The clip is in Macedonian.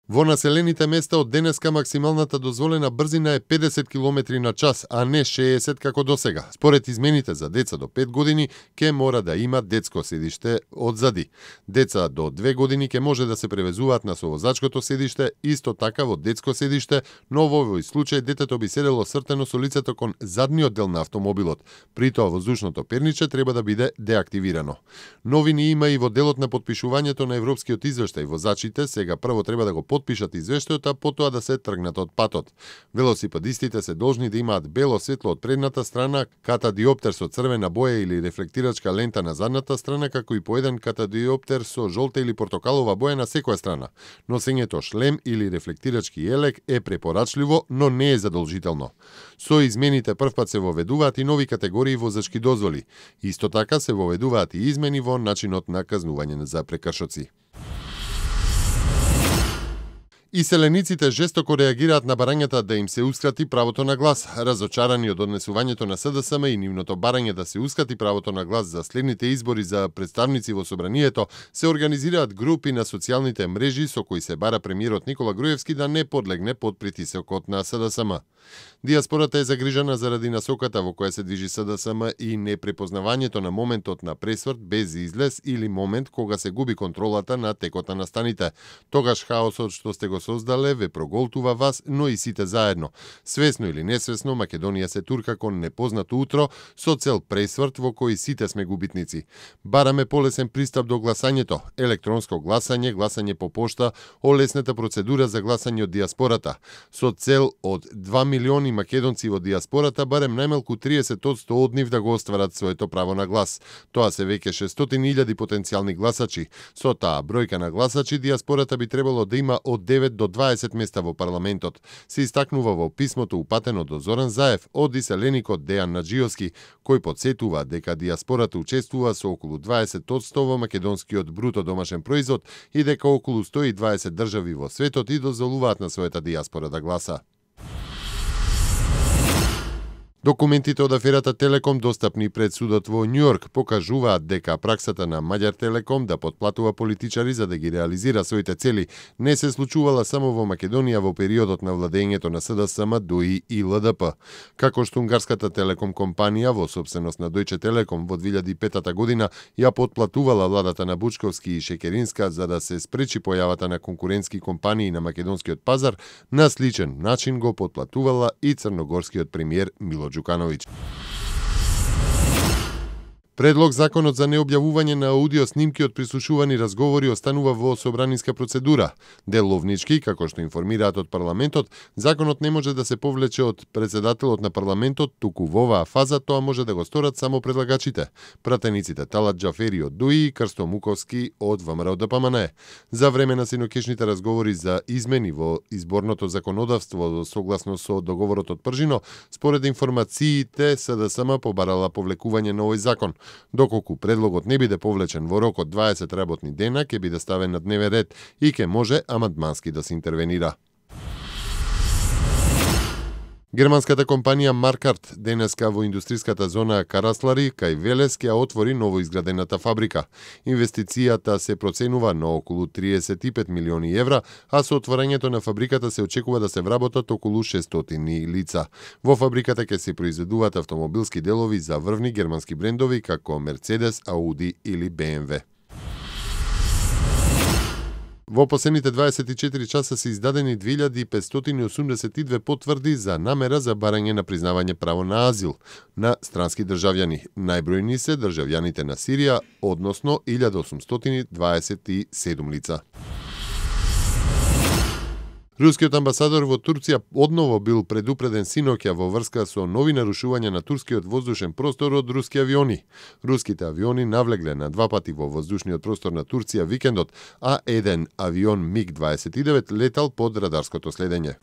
Во населените места од денеска максималната дозволена брзина е 50 км на час, а не 60 како досега. Според измените за деца до 5 години ќе мора да има детско седиште одзади. Деца до 2 години ќе може да се превезуваат на совозачкото седиште, исто така во детско седиште, но во овој случај детето би седело сртено со лицето кон задниот дел на автомобилот. При тоа воздушното перниче треба да биде деактивирано. Новини има и во делот на потпишувањето на европскиот извештај. Возачите сега прво треба да го потпишат извештајот, а потоа да се тргнат од патот. Велосипедистите се должни да имаат бело светло од предната страна, катадиоптер со црвена боја или рефлектирачка лента на задната страна, како и по еден катадиоптер со жолта или портокалова боја на секоја страна. Носењето шлем или рефлектирачки елек е препорачливо, но не е задолжително. Со измените првпат се воведуваат и нови категории возачки дозволи. Исто така се воведуваат и измени во начинот на казнување за прекршоци. Иселениците жестоко реагираат на барањата да им се ускрати правото на глас. Разочарани од однесувањето на СДСМ и нивното барање да се ускрати правото на глас за следните избори за представници во собранието, се организираат групи на социјалните мрежи со кои се бара премиерот Никола Груевски да не подлегне под притисокот на СДСМ. Диаспората е загрижена заради насоката во која се движи СДСМ и непрепознавањето на моментот на пресврт без излез или момент кога се губи контролата на текот на настаните. Тогаш хаосот што сте го создале ве проголтува вас, но и сите заедно. Свесно или несвесно, Македонија се турка кон непознато утро со цел пресврт во кој сите сме губитници. Бараме полесен пристап до гласањето, електронско гласање, гласање по пошта, олесната процедура за гласање од диаспората. Со цел од 2 милиони македонци во диаспората, барем најмалку 30% од нив да го остварат своето право на глас. Тоа се веќе 600.000 потенцијални гласачи. Со таа бројка на гласачи, диаспората би требало да има од 9 до 20 места во парламентот. Се истакнува во писмото упатено до Зоран Заев од иселеникот Дејан Наџиовски, кој потсетува дека диаспората учествува со околу 20% во македонскиот бруто домашен производ и дека околу 120 држави во светот и дозволуваат на својата диаспора да гласа. Документите од аферата Телеком достапни пред судот во Њујорк покажуваат дека праксата на Маѓар Телеком да потплатува политичари за да ги реализира своите цели не се случувала само во Македонија во периодот на владењето на СДСМ, ДОИ и ЛДП. Како што унгарската телеком компанија во сопственост на Дојче Телеком во 2005 година ја потплатувала владата на Бучковски и Шекеринска за да се спречи појавата на конкурентски компании на македонскиот пазар, на сличен начин го потплатувала и црногорскиот премиер Мило Џукановиќ. Предлог законот за необјавување на аудио снимки од прислушувани разговори останува во собраниска процедура. Деловнички, како што информираат од парламентот, законот не може да се повлече од председателот на парламентот, туку во оваа фаза тоа може да го сторат само предлагачите, пратениците Талат Џафери од ДУИ и Крсто Муковски од ВМРО ДПМН. За време на синокишните разговори за измени во изборното законодавство согласно со договорот од Пржино, според информациите СДСМ побарала повлекување на овој закон. Доколку предлогот не биде повлечен во рок од 20 работни дена, ќе биде ставен на дневен ред и ќе може амандмански да се интервенира. Германската компанија Маркарт денеска во индустриската зона Караслари кај Велес ќе отвори новоизградената фабрика. Инвестицијата се проценува на околу 35 милиони евра, а со отворањето на фабриката се очекува да се вработат околу 600 лица. Во фабриката ќе се произведуваат автомобилски делови за врвни германски брендови како Мерцедес, Ауди или БМВ. Во последните 24 часа се издадени 2582 потврди за намера за барање на признавање право на азил на странски државјани. Најбројни се државјаните на Сирија, односно 1827 лица. Рускиот амбасадор во Турција одново бил предупреден синоќа во врска со нови нарушувања на турскиот воздушен простор од руски авиони. Руските авиони навлегле на 2 пати во воздушниот простор на Турција викендот, а еден авион МиГ-29 летал под радарското следење.